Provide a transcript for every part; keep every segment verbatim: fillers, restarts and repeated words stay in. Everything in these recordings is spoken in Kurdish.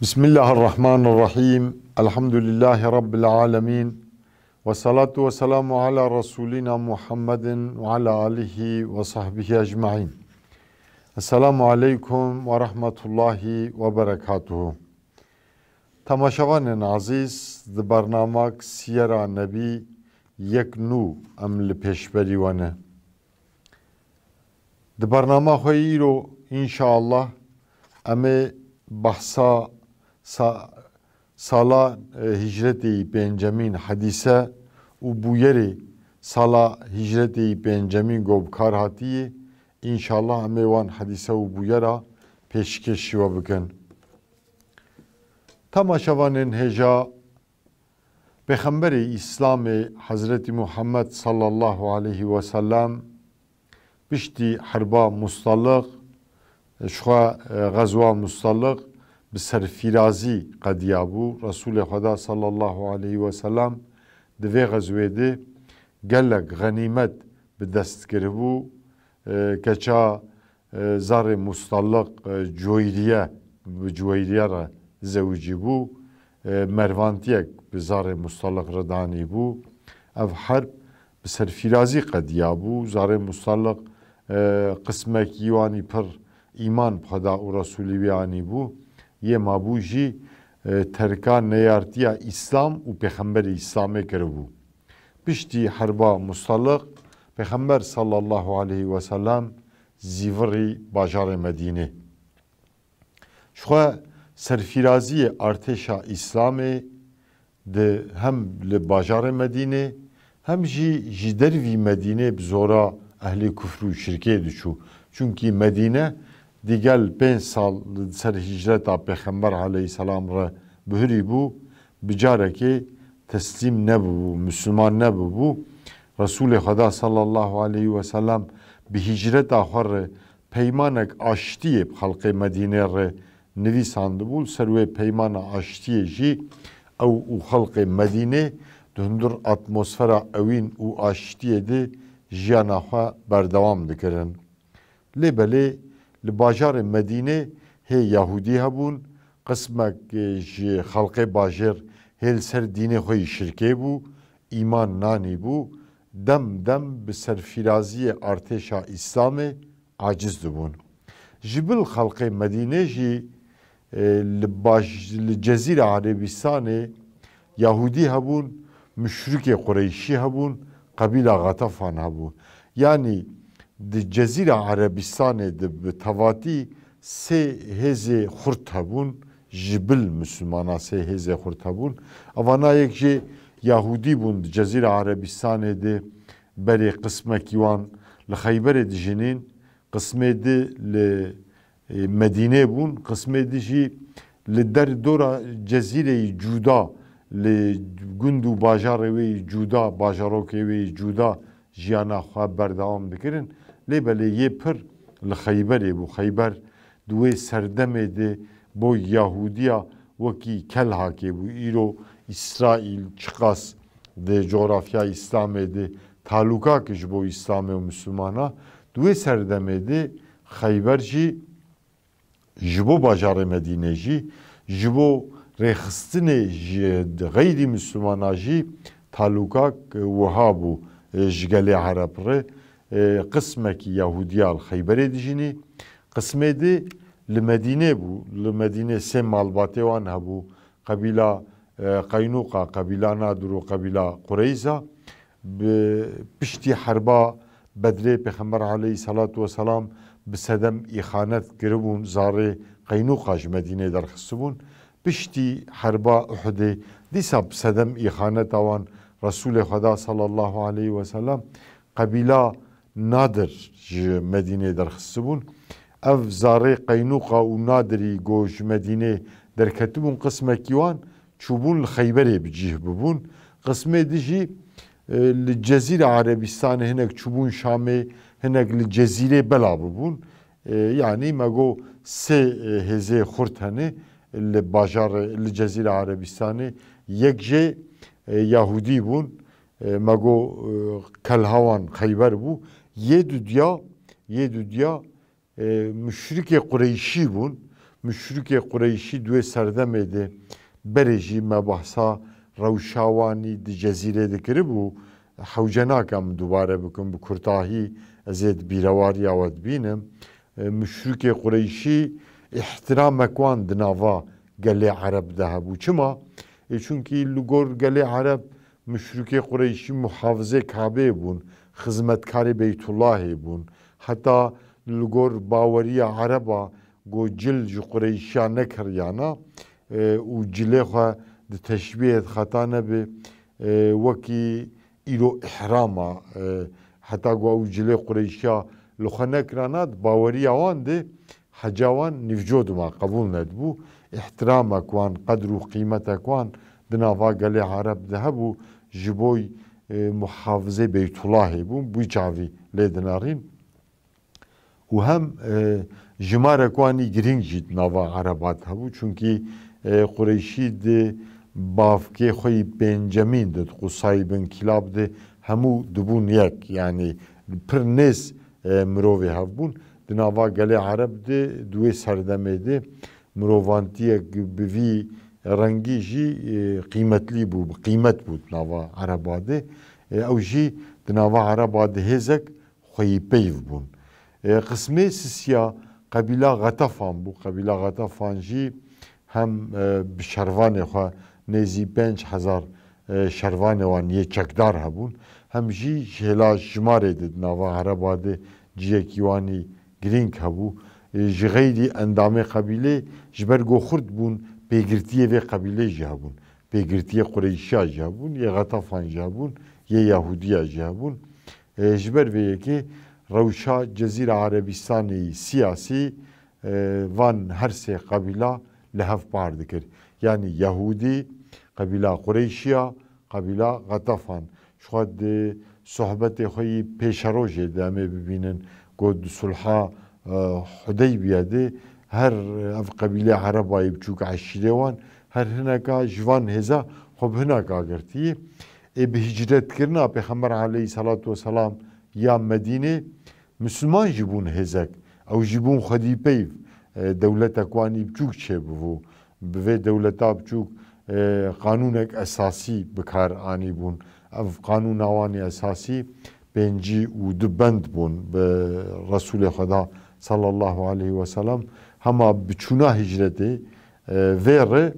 Bismillahirrahmanirrahim. Elhamdülillahi Rabbil alemin. Ve salatu ve selamu ala Resulina Muhammedin ve ala alihi ve sahbihi ecmaîn. Esselamu aleykum ve rahmetullahi ve berekatuhu. Temaşevanên ezîz, di bernamak Siyera Nebî yek nû em li pêşberî we ne. Di bernama xwe yê îro, înşaallah, em ê behsa sa-, sala, e, hicretê yî pêncemîn, hedîse û bûyerê sala hicretê yî pêncemîn go bi kar hatiyê, înşallah em ê wan hedîse û bûyera pêşkêşî we bikin. Temaşevanên hêja, Pêxemberê Îslamê Hezretî Muhammed sallallahu aleyhi ve sellem piştî herba Mustaliq, ji xwe, e, xezwa Mustaliq bi serfîrazî qediyabû. Resûlê Xweda sallallahu aleyhi ve sellem di vê xezwê de gelek xenîmet bi dest kiribû. E, keça, e, zarê Mustaliq, e, Cuweyriye, bi Cuweyriye re zewicî bû. E, mervantiyek bi zarê Mustaliq re danî bû. Ev herb bi serfîrazî qediya bû. Zarê Mustaliq, e, qismekî wanî pir îman bi Xweda û Resûlî wî anî bû. Yê mabû jî, e, terka neyartiya Îslam û Pêxemberê Îslamê kiribû. Piştî herba Mustaliq, Pêxember sallallahu aleyhi ve sellem zîvirî bajarê Medînê. Ji xwe serfîraziyê artêşa Îslamê di hem li bajarê Medînê, hem jî ji dervî Medînê bi zora ehlê kufr û şirkê diçû. Çunkî Medîne digel pênc sal li ser hicreta Pêxember aleyhisselam re bihurî bû, bi carekê teslîm nebûbû, Misliman nebûbû. Resûlê Xweda sallallahu aleyhi ve sellem bi hicreta xwe re peymanek aştiyê bi xelqê Medînê re nivîsandibû. Li ser wê peymana aştiyê jî ew û xelqê Medînê di hundir atmosfera ewîn û aştiyê de jiyana xwe berdewam dikirin. Lê belê li bajarê Medînê hê Yahûdî hebûn, qismek, e, ji xelqê bajêr hê li ser dînê xwe yî şirkê bû, îman nanî bû, dem dem bi serfîraziyê artêşa Îslamê aciz dibûn. Ji bil xelqê Medînê jî, e, li baj-, li Cezîra Erebîstanê Yahûdî hebûn, muşrikê Qureyşî hebûn, qebîla Xetefan hebû. Yanî di Cezîra Erebîstanê de bi tevatî sê hêzê xurt hebûn, ji bil Mislimana sê hêzê xurt hebûn. Evana yek jê Yahûdî bûn di Cezîra Erebîstanê de, berê qismekî wan li Xeyberê dijinîn, qismê di li, e, Medînê bûn, qismê di jî li der dora Cezîreyê Cûda, li gund û bajarê wê yî Cûda, bajarokê wê yî Cûda jiyana xwe berdewam dikirin. Lê belê yê pir li Xeyberê bû. Xeyber di wê serdemê de bo Yahûdiya wekî kelhakê bû. Îro Îsraîl çiqas di cografya Îslamê de talûkak ji bo Îslamê û Mislimana, di wê serdemê de Xeyber jî ji bo bajarê Medînê jî, ji bo rêxistinê ji xeyrî Mislimana jî talûkak wiha bû, e, ji gelê Ereb re, e, qismekî Yahûdiya li Xeyberê dijînî, qismê di li Medînê bû. Li Medînê sê malbatê wan hebû, qebîla, e, Qeynûqa, qebîla Nadir û qebîla Qureyza. Bi piştî herba Bedrê Pêxember aleyhisselatu vesselam bi sedem îxanet kiribûn, zarê Qeynûqa ji Medînê derxistibûn. Piştî herba Uhudê dîsa bi sedem îxaneta wan Resûlê Xweda sallallahu aleyhi ve sellem qebîla Nadir ji Medînê derxistibûn. Ev zarê Qeynûqa û Nadirî go ji Medînê derketibûn, qismekî wan çûbûn li Xeyberê bi cih bibûn. Qismê di jî, e, li Cezîra Erebîstanê, hinek çûbûn Şamê, hinek li Cezîrê bela bibûn. E, yanî me got sê, e, hêzê xurt hene li bajarê, li Cezîra Erebîstanê. Yek jê, e, Yahûdî bûn. E, me got, e, kelha wan Xeyber bû. Yê dudiya, yê dudiya, e, muşrikê Qureyşî bûn. Muşrikê Qureyşî di wê serdemê de berê jî me behsa rewşa wanî di Cezîrê dikiribû. Hewce nake min dubare bikim, bi kurtahî ez ê di bîrewariya we dibînim. E, muşrikê Qureyşî îhtiramek wan di nava gelê Ereb de hebû. Çima? E, çunkî li gor gelê Ereb muşrikê Qureyşî muhafizê Kabeyê bûn, xizmetkarê Beytullahê bûn. Heta li gor baweriya Ereba ku cil ji Qureyşiya nekiriyana, e, û cilê xwe di teşbîhê de xeta nebe, e, wekî îro îhrama, e, heta ku ew cilê Qureyşiya li xwe nekirana, di baweriya wan de heca wan nîvco dima qebûl nedibû. Îhtiramek wan, qedr û qîmetek wan di nava gelê Ereb de hebû, ji boy, e, muhafizê Beytullahê bûn, bi wî çavî lê dinerîn. Û hem, e, jimarek wanî girîng jî di nava Ereba de hebû. Çunkî, e, Qureyşî di bavkê xwe yî pêncemîn de, di Qusay bin Kîlab de hemû dibûn yek. Yanî pir nêz, e, mirovê hev bûn. Di nava gelê Ereb de di wê serdemê de mirovantiyek bi vî rengî jî, e, qîmetlî bû, bi qîmet bû di nava Ereba de. E, ew jî di nava Ereba de hêzek xweyî peyv bûn. E, qismê sisiya qebîla Xetefan bû. Qebîla Xetefan jî hem, e, bi şervanê xwe nêzî pênc hezar, e, şervanê wan yê çekdar hebûn, hem jî ji hêla jimarê de di nava Ereba de ciyekî wanî girîng hebû. E, ji xeyrî endamê qebîlê, ji ber ku xurt bûn, pêgirtiyê vê qebîlê jî hebûn. Pêgirtiyê Qureyşiya jî hebûn, yê Xetefan jî hebûn, yê Yahudiya jî hebûn. E, ji ber vê yekê rewşa Cezîra Erebistanê siyasî, e, van her sê qebîla li hev par dikir. Yanî Yahûdî, qebîla Qureyşiya, qebîla Xetefan. Ji xwe di sohbetê xwe yî pêşerojê de em ê bibînin ku di sulha, e, Hudeybiye de her ev qebîlê Ereba yê biçûk, eşîrê wan, her hineka ji van hêza xwe bi hineka girtiyê. Ê bi hicretkirina Pêxember aleyhisselatu vesselam ya Medînê, Misilman jî bûn hêzek. Ew jî bûn xwedî peyv. E, dewletek wanî biçûk çêbû. Bi vê dewleta biçûk, e, qanûnek esasî bi kar anîbûn. Ev qanûna wanî esasî pêncî û du bend bûn bi Resûlê Xweda sallallahu aleyhi ve sellem. Hema bi çûna hicretê, e, vê re,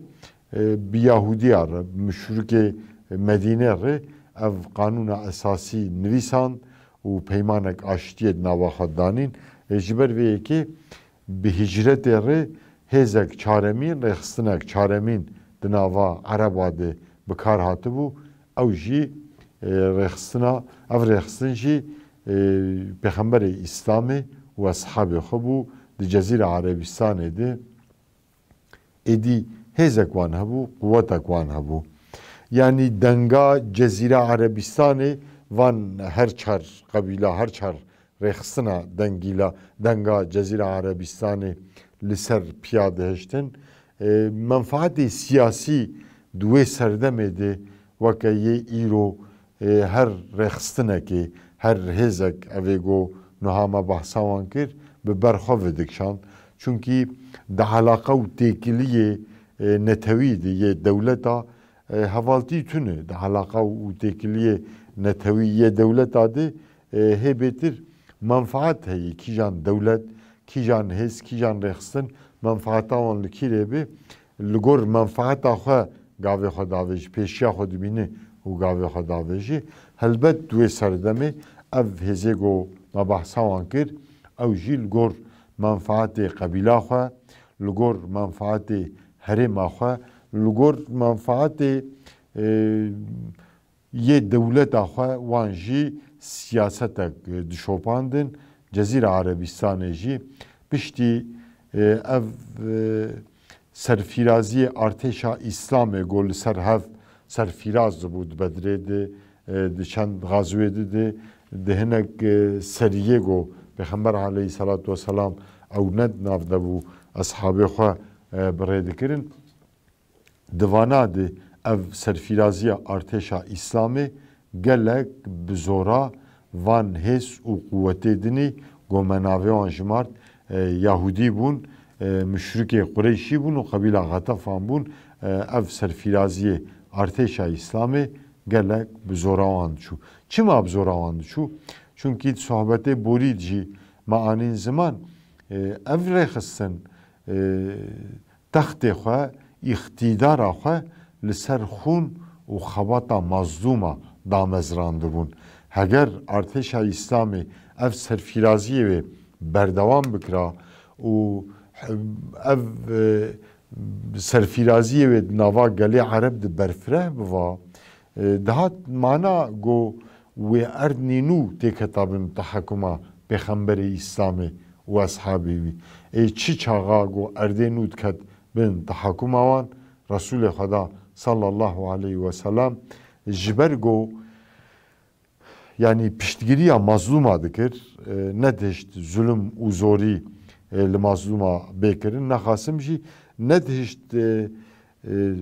e, bi Yahudiya re, bi muşrikê Medînê re ev qanûna esasî nivîsand û peymanek aştiyê di nava xwe danîn. E, ji ber vê yekê bi hicretê re hêzek çaremîn, rêxistinek çaremîn di nava Ereba de bi kar hatibû. Ew jî, e, rêxistina, ev rêxistin jî, e, Pêxemberê Îslamê û eshabê xwe bû di Cezîra Erebistanê de. Êdî hêzek wan hebû, quwetek wan hebû. Yanî denga Cezîra Erebistanê van her çar qebîla, her çar rêxistina dengîla, denga Cezîra Erebistanê li ser piya dihiştin. E, menfaetê siyasî di wê serdemê de weke yê îro, e, her rêxistinekê, her hêzek evê ku nuha me behsa wan kir, bi ber xwe vidikşand. Çunkî di alaqa û têkiliyê, e, netewî de yê dewleta, e, hevaltî tune. Di alaqa û têkiliyê netewî yê dewleta de, e, hê bêtir menfaet heye. Kîjan dewlet, kîjan hêz, kîjan rêxistin menfaeta wan li kî rê be, li gor menfaeta xwe gavê xwe davêjî, pêşiya xwe dibîne û gavê xwe davêjî. Helbet di wê serdemê ev hêzê ku me behsa wan kir, ew jî li gor menfaetê qebîla xwe, li gor menfaetê herêma xwe, li gor menfaetê, e, yê dewleta xwe wan jî siyasetek, e, dişopandin. Cezîra Erebistanê jî piştî, e, ev, e, serfîraziyê artêşa Îslamê ku li ser hev serfîraz dibû di Bedrê de, e, di çend gazwê de, de, di hinek, e, seriyê ku Pêxember aleyhisselatu vesselam ew ne di nav de bû, eshabê xwe, e, bi rê dikirin. Di vana de ev serfîraziya artêşa Îslamê gelek bi zora van hêz û quwetê dinî ku me navê wan jimart, e, Yahûdî bûn, e, muşrikê Qureyşî bûn û qebîla Xetefan bûn. E, ev serfîraziyê artêşa Îslamê gelek bi zora wan diçû. Çima bi zora wan diçû? Çunkî di sohbetê borî de jî me anîn ziman, e, ev rêxistin, e, textê xwe, îqtîdara xwe li ser xûn û xebata mazlûma damezrandibûn. Heger artêşa Îslamê ev serfîraziyê wê berdewam bikira û ev, e, serfîraziyê wê di nava gelê Ereb de berfireh biva, e, dihat mana ku wê erdnî nû têketa bin tehekuma Pêxemberê Îslamê û eshabê wî. Ê çi çaxa ku erdê nû diket bin tehekuma wan, Resûlê Xweda sallallahu aleyhi ve sellem ji ber ku, yanî, piştgiriya mazlûma dikir, e, nedihişt zulm û zorî, e, li mazlûma bê kirin, nexasim jî nedihişt, e, e,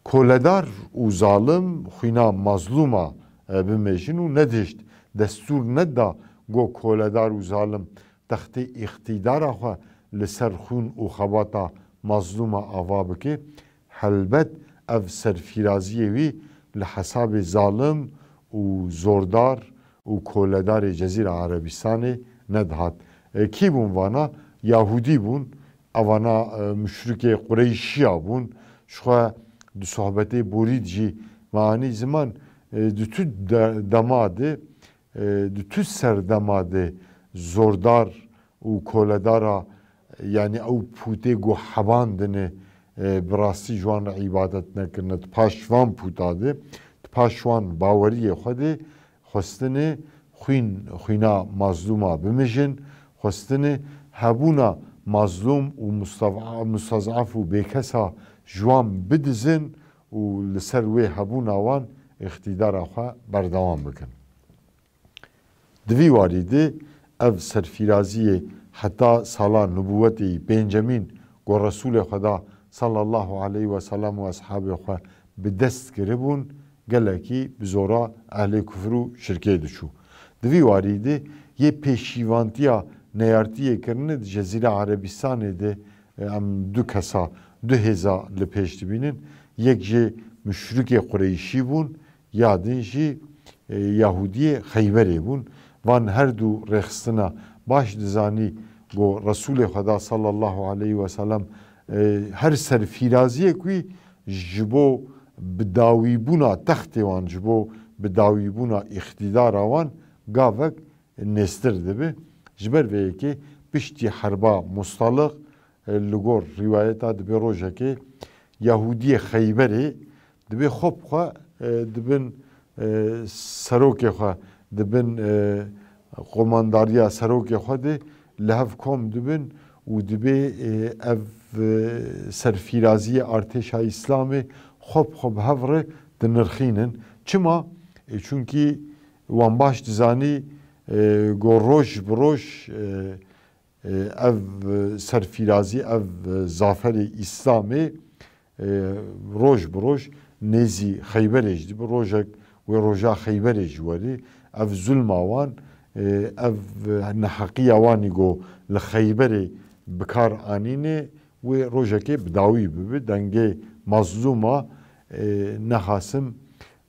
koledar û zalim xwîna mazlûma, e, bimêjin û nedihişt destûr neda ku koledar û zalim textê îqtîdara xwe li ser xûn û xebata mazlûma ava bike. Helbet ev serfîraziyê wî li hesabê zalim û zordar û koledarê Cezîra Erebistanê nedihat. E, kî bûn vana? Yahûdî bûn. Evana, e, muşrikê Qureyşiya bûn. Jixwe di sohbetê borî de jî me anî ziman, e, di tu de-, dema de, e, di tu serdema de zordar û koledara, yanî ew pûtê ku hebandine, e, bi rastî ji wan re îbadet nekirine. Di paş van pûta de, di paş wan baweriyê xwe de xwestine xwîn, xwîna mazlûma bimijin, xwestine hebûna mazlûm û mustav-, mustazaf û bêkesa ji wan bidizin û li ser wê hebûna wan îqtîdara xwe berdewam bikin. Di vî warî de ev serfîraziyê heta sala nubûwetê yî pêncemîn ku Resûlê Xweda sallallahu aleyhi ve sellem û eshabê xwe bi dest kiribûn, gelekî bi zora ehlê kufr û şirkê diçû. Di vî warî de yê pêşîvantiya neyartiyê kirine di Cezîra Erebistanê de, e, em du kesa, du hêza li pêş dibînin. Yek jê muşrikê Qureyşî bûn, ya din jî, e, Yahudiyê Xeyberê bûn. Van her du rêxistina baş dizanî ku Resûlê Xweda sallallahu aleyhi ve sellem, e, her serfîraziyek wî ji bo bidawîbûna textê wan, ji bo bidawîbûna îqtîdara wan gavek nêztir dibe. Ji ber vê yekê piştî herba Mustaliq, e, li gor rîwayeta dibe rojekê Yahûdiyê Xeyberê dibe xwe bi xwe, e, di bin, e, serokê xwe, di bin, e, qomandariya serokê xwe de li hev kom dibin û dibê, e, ev, e, serfîraziyê artêşa Îslamê xwe bi xwe bi hev re dinirxînin. Çima? E, çunkî wan baş dizanî, e, ku roj bi roj, e, e, ev, e, serfîrazî, ev, e, zaferê Îslamê, e, roj bi roj nêzî Xeyberê jî dibe. Rojek wê roja Xeyberê jî werî. Ev zulma wan, e, ev, e, neheqiya wanî ku li Xeyberê bi kar anîne, wê rojekê bi dawî bibe. Dengê mazlûma, e, nexasim,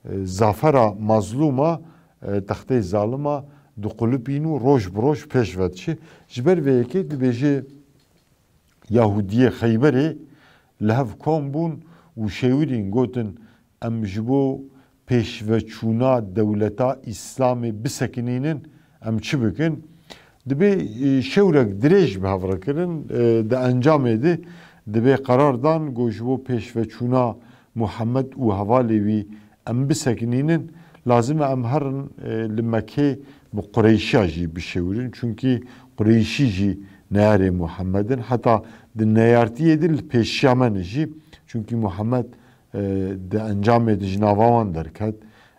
e, zafera mazlûma, e, textê zalima diqulipîn û roj bi roj pêş ve diçe. Ji ber vê yekê dibêje Yahûdiyê Xeyberê li hev kom bûn û şêwirîn gotin, em ji bo pêşveçûna dewleta Îslamê bisekinînin, em çi bikin? Dibê, e, şewrek dirêj bi hev re kirin, e, di encamê de dibê qerar dan ku ji bo pêşveçûna Muhammed û hevalê wî em bisekinînin, lazim e em herin, e, li Mekkê bi Qureyşiya jî bişêwirin. Çunkî Qureyşî jî neyarê Muhammed in. Heta di neyartiyê de li pêşiya me ne jî. Çunkî Muhammed, e, di encamê de ji nava wan derket.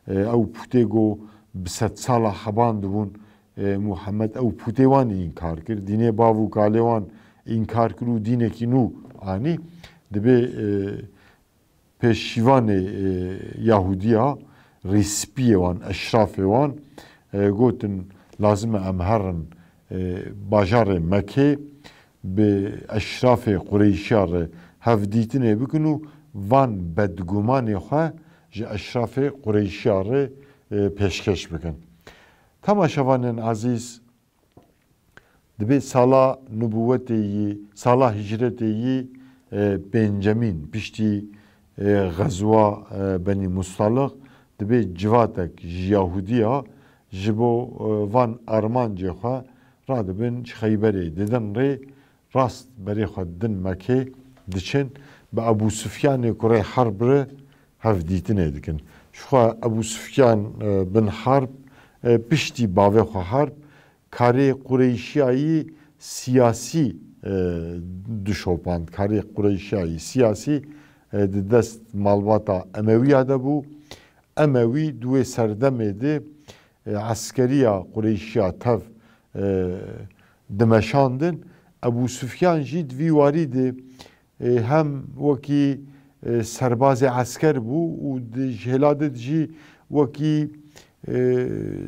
E, ew pûtê ku bi sedsala heban dibûn, e, Muhammed ew pûtê wan înkar kir. Dînê bav û kalê wan înkar kir û dînekî nû anî. Dibê, e, pêşîvanê, e, Yahudiya, rêspiyê wan, eşrafê wan, e, gotin, lazim e em herin, e, bajarê Mekê, bi eşrafê Qureyşiya re hevdîtinê bikin û van bedgumanê xwe ji eşrafê Qureyşiya re, e, pêşkêş bikin. Temaşevanên ezîz, dibê sala nubûwetê yî, sala hicretê yî, e, pêncemîn, piştî, e, xezwa, e, Benî Mustaliq, dibê civatek ji Yahudiya ji bo, e, van armancê xwe radibin ji Xeyberê didin rê, rast berê xwe didin Mekê diçin, bi Ebû Sufyanê kurê Herb re hevdîtinê dikin. Ji xwe Ebû Sufyan, e, bin Herb, e, piştî bavê xwe Herb, karê Qureyşiyayî siyasî, e, dişopand. Karê Qureyşiyayî siyasî, e, di dest malbata Emewiya de bû. Emewî di wê serdemê de, e, eskeriya Qureyşiya tev, e, dimeşandin. Ebû Sufyan jî di vî warî de, e, hem wekî, e, serbazê esker bû û di, ji hêla din jî wekî, e,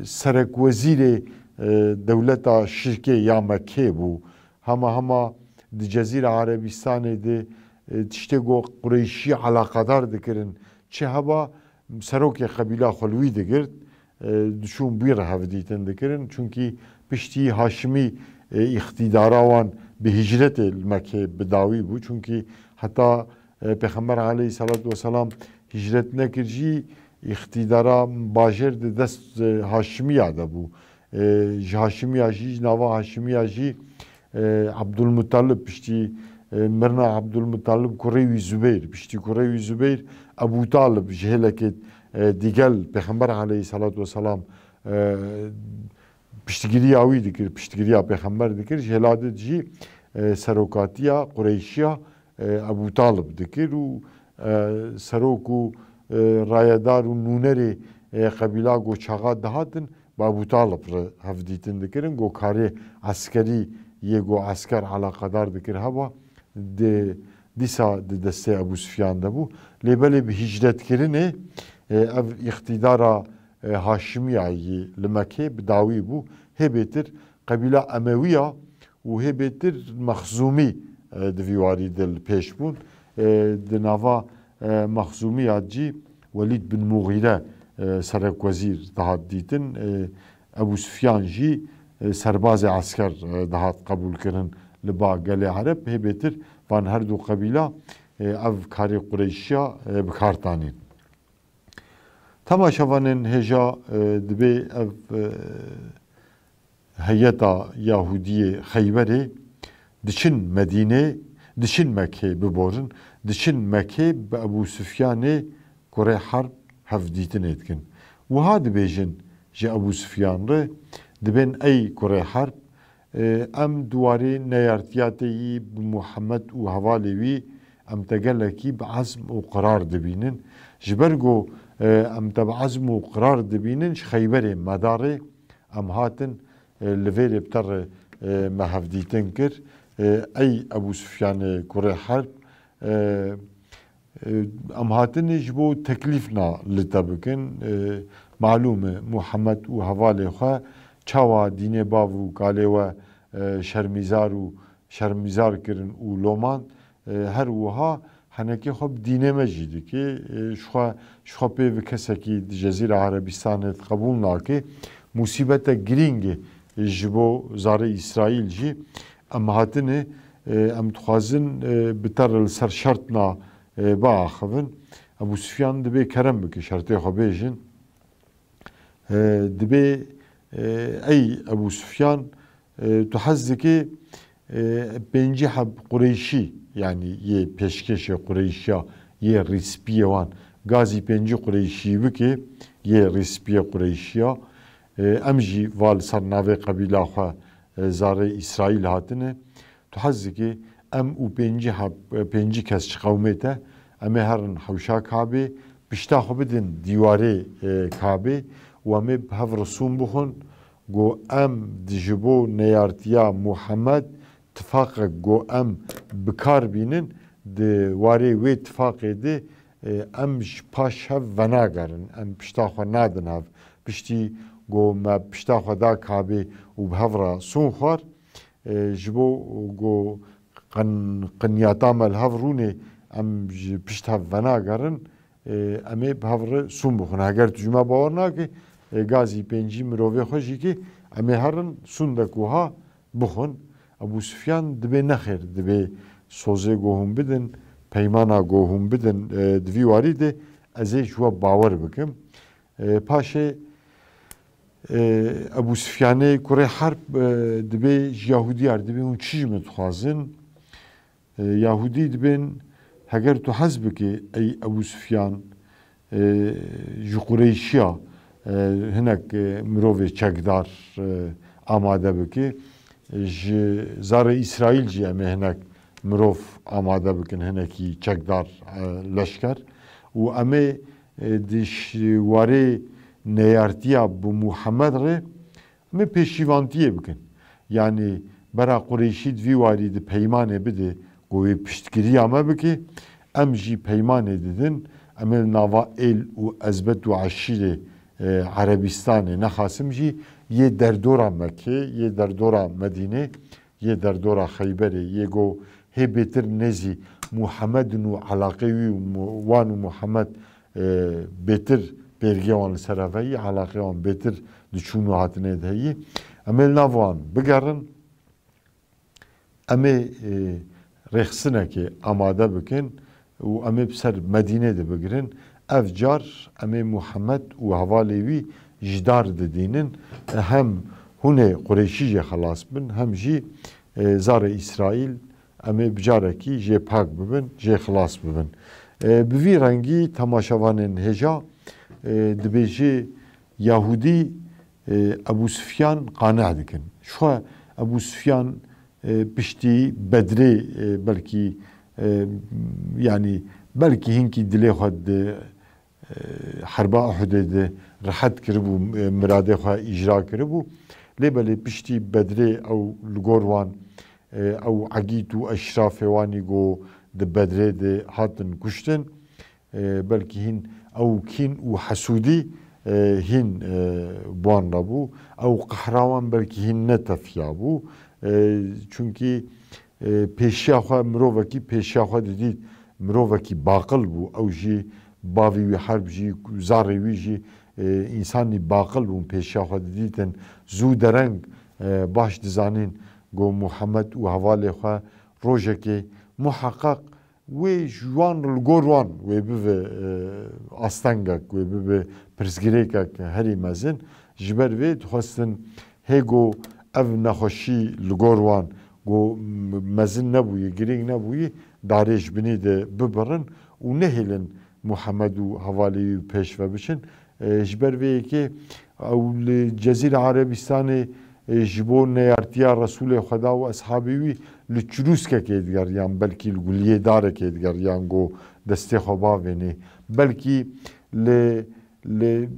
serekwezîrê, e, dewleta şirkê ya Mekkê bû. Hema hema di Cezîra Erebîstanê de, e, tiştê ku Qureyşî eleqedar dikirin çi heba, serokê qebîla xwe li wî digirt, e, diçûn bi wî re hevdîtin dikirin. Çunkî piştî Haşimî, e, îqtîdara wan bi hicretê li Mekkê bi dawî bû. Çunkî heta, e, Pêxember aleyhisselatu vesselam hicret nekir jî, îqtîdara bajêr di dest, e, Haşimiya de bû. E, ji Haşimiya jî, ji nava Haşimiya jî, e, Abdulmuttalib, piştî, e, mirina Abdulmuttalib kurê wî Zubeyr, piştî kurê wî Zubeyr, Ebû Talib ji hêlekê, e, digel Pêxember aleyhisselatu vesselam, e, piştgiriya wî dikir, piştgiriya Pêxember dikir, ji hêla din jî, e, serokatiya Qureyşiya, e, Ebû Talib dikir û, e, serok û, e, rayedar û nûnerê, e, qebîla ku çaxa dihatin, bi Ebû Talib re hevdîtin dikirin, ku karê eskerî yê ku esker eleqedar dikir heba, di, dîsa di destê Ebû Sufyan de bû. Lê belê bi hicretkirinê, e, ev îqtîdara, e, Haşimiya yî li Mekkê bi dawî bû. Hê bêtir qebîla Emewiya û hê bêtir Mexzûmî, e, di vî warî de li pêş bûn. E, di nava, e, Mexzûmiya jî Welîd bin Muxîre, e, serekwezîr dihat dîtin. E, Ebû Sufyan jî, e, serbazê esker, e, dihat qebûlkirin li ba gelê Ereb. Hê bêtir van her du qebîla, e, ev karê Qureyşiya, e, bi kar tanîn. Temaşevanên hêja, e, dibê ev, e, heyeta Yahudiyê Xeyberê diçin Medînê, diçin Mekê, biborin, diçin Mekê bi Ebû Sufyanê kurê Herb hevdîtinê dikin. Wiha dibêjin ji Ebû Sufyan re, dibên ey kurê Herb, e, em di warê neyartiya te yî bi Muhammed û hevalê wî, em te gelekî bi ezm û qirar dibînin. Ji ber ku, e, em te bi ezm û qirar dibînin, ji Xeyberê medarê em hatin, e, li vêrê bi te re, e, me hevdîtin kir. E, ey Ebû Sufyanê kurê Herb, e, e, em hatine ji bo teklîfna li te bikin. E, malûm e, Muhammed û hevalê xwe çawa dînê bav û kalê we, e, şermîzar û şermîzar kirin û lomand, e, her wiha henekê xwe bi dînê me jî dike. E, ji xwe, ji xwe pê bi kesekî di Cezîra Erebistanê qebûl nake. Musîbete girîng e ji bo zarê Îsraîl jî. Em hatine, e, em dixwazin, e, bi te re li ser şertna, e, biaxivin. Ebû Sufyan dibê kerem bike, şertê xwe bêjin. E, dibê, e, ey Ebû Sufyan, e, tu hez dikê, e, pêncî heb Qureyşî, yanî yê pêşkêşê Qureyşiya, yê rîspiyê wan, gazî pêncî Qureyşî bike, yê rîspiyê Qureyşiya. E, em jî va li ser navê qebîla xwe, e, zarê Îsraîl hatine. Tu hez dikî em û pêncî heb-, pêncî kes ji qewmê te, em ê herin hewşa Kabê, pişta xwe bidin dîwarê, e, Kabê û em ê bi hev re sûn bixwin, go em di ji bo neyartiya Muhammed tifaqek go em bi kar bînin, di warê wê tifaqê de, e, em ji paş hev venagerin, em pişta xwe nadin hev. Piştî go me pişta xwe da Kabê û bi hev re sûn xwar, E, ji bo ku qin-, qinyata me li hev rûnê, em ji pişt hev venagerin, e, em ê bi hev re sûn bixwin. Heger tu ji me bawer nake, e, gazî pêncî mirovê xwe jî kê, em ê herin sûn de ku ha bixwin. Ebû Sufyan dibê nexêr, dibê sozê ku hûn bidin, peymana ku hûn bidin, e, di vî warî de ez ê ji we bawer bikim. E, paşê, e, Ebû Sufyanê kurê Herb, e, dibê ji Yahûdiya re dibê hûn çi ji min dixwazin? E, Yahûdî dibên, heger tu hez bikî, ey Ebû Sufyan, e, ji Qureyşiya, e, hinek, e, mirovê çekdar, e, amade bikî. Ji zarê Îsraîl jî em ê hinek mirov amade bikin, hinekî çekdar, e, leşker. Û em ê, e, di ş-, warê neyartiya bi Muhammed re em ê pêşîvantiyê bikin. Yanî bera Qureyşî di vî warî di peymanê bide ku wê piştgiriya me bike, em jî peymanê didin, em ê li nava êl û ezbet û eşîrê, e, Erebîstanê, nexasim jî yê derdora Mekê, yê derdora Medînê, yê derdora Xeyberê, yê go hê bêtir nêzî Muhammed in û elaqê wî û mu-, wan û Muhammed, e, bêtir pêrgê wan li ser hev heyî, elaqê wan bêtir di çûn û hatinê de heyî. Em ê li nav wan bigerin, em ê, e, rêxistinekê amade bikin û em ê bi ser Medînê de bigirin. Ev car em ê Muhammed û hevalê wî ji dar didînin. Hem hûn ê Qureyşî jê xelas bin, hem jî, e, zarê Îsraîl em ê bi carekî jê pak bibin, jê xilas bibin. E, bi vî rengî temaşevanên hêja, e, dibêjê Yahûdî, e, Ebû Sufyan qaneh dikin. Ji xwe Ebû Sufyan, e, piştî Bedrê, e, belkî, e, yanî belkî hinkî dilê xwe di, e, herba Uhudê de rehet kiribû, e, miradê xwe îcra kiribû. Lê belê piştî Bedrê ew li gor wan, e, ew egît û eşrafê wanî ku di Bedrê de hatin kuştin, e, belkî hîn ew kîn û hesûdî, e, hîn, e, bi wan re bû. Ew qehra wan belkî hîn ne tefiya bû. E, çunkî, e, pêşiya xwe, mirovekî pêşiya xwe didît, mirovekî baqil bû. Ew jî, bavê wî Herb jî, zarê wî jî, e, însanî baqil bûn, pêşiya xwe didîtin. Zû dereng, e, baş dizanîn ku Muhammed û hevalê xwe rojekê muheqeq wê ji wan li gor wan wê bibe, e, astengek, wê bibe pirsgirêkek herî mezin. Ji ber vê dixwestin hê ku ev nexweşî li gor wan ku m-, mezin nebûyî, girîng nebûyî, darê ji binî de bibirin û nehêlin Muhammed û hevalê wî pêş ve biçin. E, ji ber vê yekê ew li Cezîra Erebistanê, e, ji bo neyartiya Resûlê Xweda û eshabê wî li çirûskekê digeriyan, belkî li guliyê darekê digeriyan ku destê xwe bavênê. Belkî li, li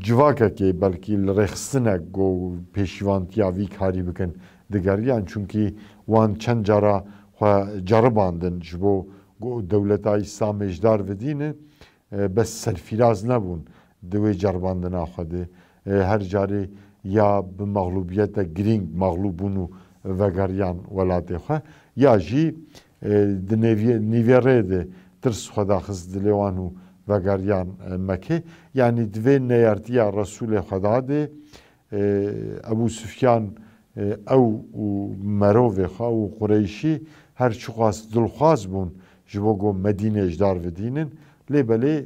civakekê, belkî li rêxistinek ku pêşîvantiya vî karî bikin digeriyan. Çunkî wan çend cara xwe ceribandin ji bo ku dewleta Îslamê ji dar vidînin. E, bes serfîraz nebûn di wê ceribandina xwe de. E, her carê ya bi mexlûbiyete girîng mexlûb bûn û vegeriyan welatê xwe, ya jî, e, di nêviyê-, nîvê rê de tirs xwe daxist dilê wan û vegeriyan, e, Mekê. Yanî di vê neyartiya Resûlê Xweda de, e, Ebû Sufyan, e, ew û merovê xwe û Qureyşî her çiqas dilxwaz bûn ji bo ku Medînê ji dar vidînin, lê belê,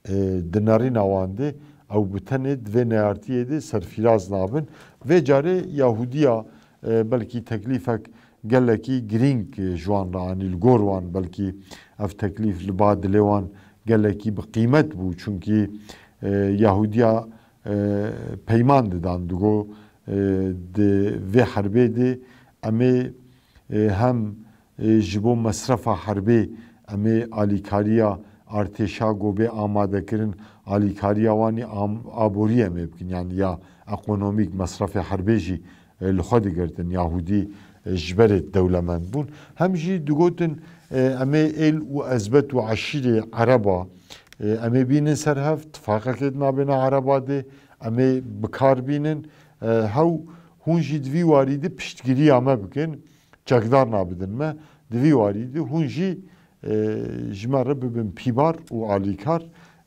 e, di nerîna wan de ew bi tenê di vê neyartiyê de serfîraz nabin. Vê carê Yahûdiya, e, belkî teklîfek gelekî girîng, e, ji wan re anî, li gor wan belkî ev teklîf li ba dilê wan gelekî bi qîmet bû. Çunkî, e, Yahûdiya, e, peyman didan, digo, e, di vê herbê de em ê, e, hem, e, ji bo mesrefa herbê em ê alîkariya artêşa ku bê amadekirin, alîkariya wan ê am-, aborî em ê bikin, yanî ya ekonomîk, mesrefê herbê jî, e, li xwe digirtin. Yahûdî, e, ji berê dewlemend bûn. Hem jî digotin, e, em ê êl û ezbet û eşîrê ereba, e, em ê bînin ser hev, tifaqekê di nabêna ereba de em ê bi kar bînin. E, hew Hûn jî di vî warî de piştgiriya me bikin, çekdarna bidin me. Di vî warî de hûn jî, e, ji me re bibin pîbar û alîkar.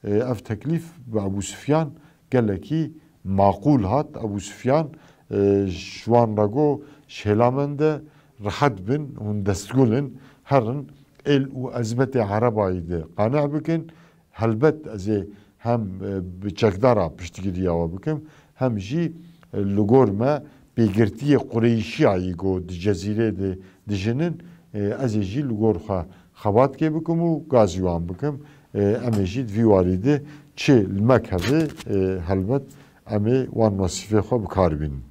E, ev teklîf bi Ebû Sufyan gelekî maqûl hat. Ebû Sufyan, e, ji wan re got, ji hêla min de rehet bin, hûn destgul in, herin êl û ezbetê erebayî de qane bikin. Helbet ez ê hem, e, bi çekdara piştgiriya we bikim, hem jî, e, li gor me pêgirtiyê Qureyşiyayî ku di Cezîrê de dijinin, e, ez ê jî li gor xwe xebatkê bikim û gazî wan bikim. E, em ê jî di vî warî de çi li me keve, e, helbet em ê wan wesîfê xwe bi kar bînin.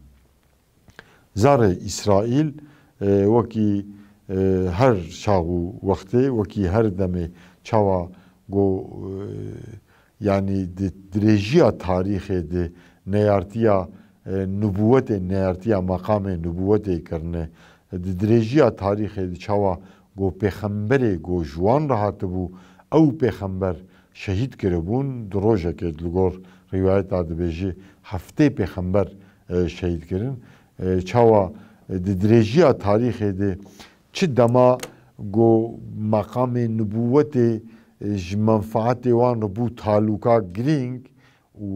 Zarê Îsraîl, e, wekî, e, her çax û wextê, wekî her demê çawa ku, e, yanî di dirêjiya tarîxê de neyartiya, e, nubûwetê, neyartiya meqamê nubûwetê kirine. Di dirêjiya tarîxê de çawa ku pêxemberê ku ji wan re hatibû, ew pêxember şehîd kiribûn. Di rojekê li gor rîwayeta dibêje heftê pêxember, e, şehîd kirin. E, çawa, e, di dirêjiya tarîxê de çi dema ku meqamê nubûwetê, e, ji menfaetê wan re bû talûka girîng û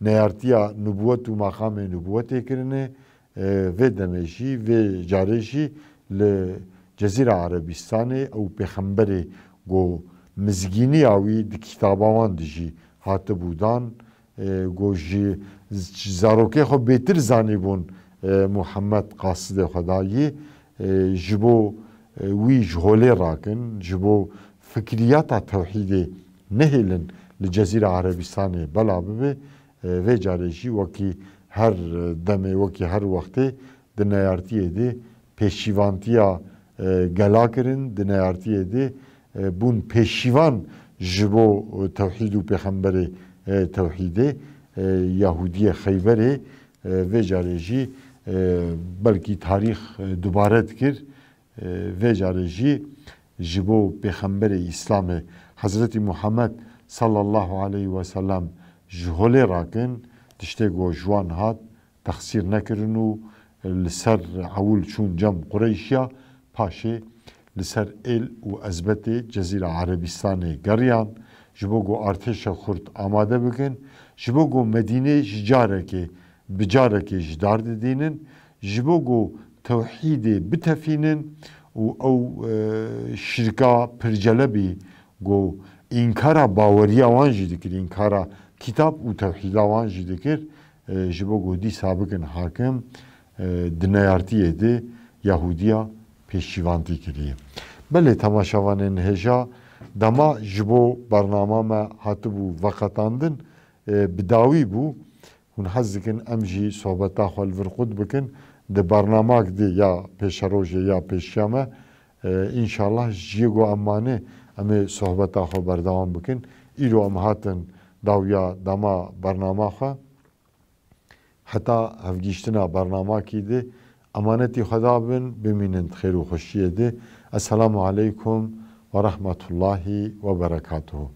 neyartiya nubûwet û meqamê nubûwetê kirine, e, vê demê jî, vê carê jî li Cezîra Erebîstanê ew pêxemberê ku mizgîniya wî di kitaba wan de jî hatibû dan, e, ku ji, ji zarokê xwe bêtir zanîbûn, e, Muhammed qasidê Xwedayî, e, ji bo, e, wî ji holê rakin, ji bo fikriyata tewhîdê nehêlin li Cezîra Erebîstanê bela bibe, e, vê carê jî wekî her demê, wekî her wextê di neyartiyê de pêşîvantiya, e, gela kirin, di neyartiyê de, e, bûn pêşîvan ji bo, e, tewhîd û pêxemberê, e, tewhîdê, e, Yahûdiyê Xeyberê, e, vê carê jî, e, belkî tarîx, e, dubare dikir, e, vê carê jî ji bo pêxemberê Îslamê Hezretî Muhammed sallallahu aleyhi ve sellem ji holê rakin, tiştê ku ji wan hat, texsîr nekirin û li ser ewil çûn cem Qureyşiya, paşê li ser êl û ezbetê Cezîra Erebîstanê geriyan, ji bo ku artêşa xurt amade bikin, ji bo ku Medînê ji carekê bi carekê ji dar didînin, ji bo ku tewhîdê bitefînin û ew, e, şirka pircelebî ku înkara baweriya wan jî dikir, înkara kitab û tewhîda wan jî dikir, e, ji bo ku dîsa bikin hakim, e, di neyartiyê de Yahûdiya pêşîvantî kiriye. Belê temaşevanên hêja, dema ji bo bernama me hatibû veqetandin, e, bi dawî bû. Hûn hez dikin em jî sohbeta xwe li vir qut bikin. Di bernamak di ya pêşerojê ya pêşiya me, e, înşallah ji ciyê ku em manê, em ê sohbeta xwe berdewam bikin. Îro em hatin dawiya dema bernama xwe. Heta hevgihiştina bernamakî di emanetî Xweda bin, bimînin di xêr û xweşiyê di. Esselamu aleykum ve rahmetullahi ve berekatuhu.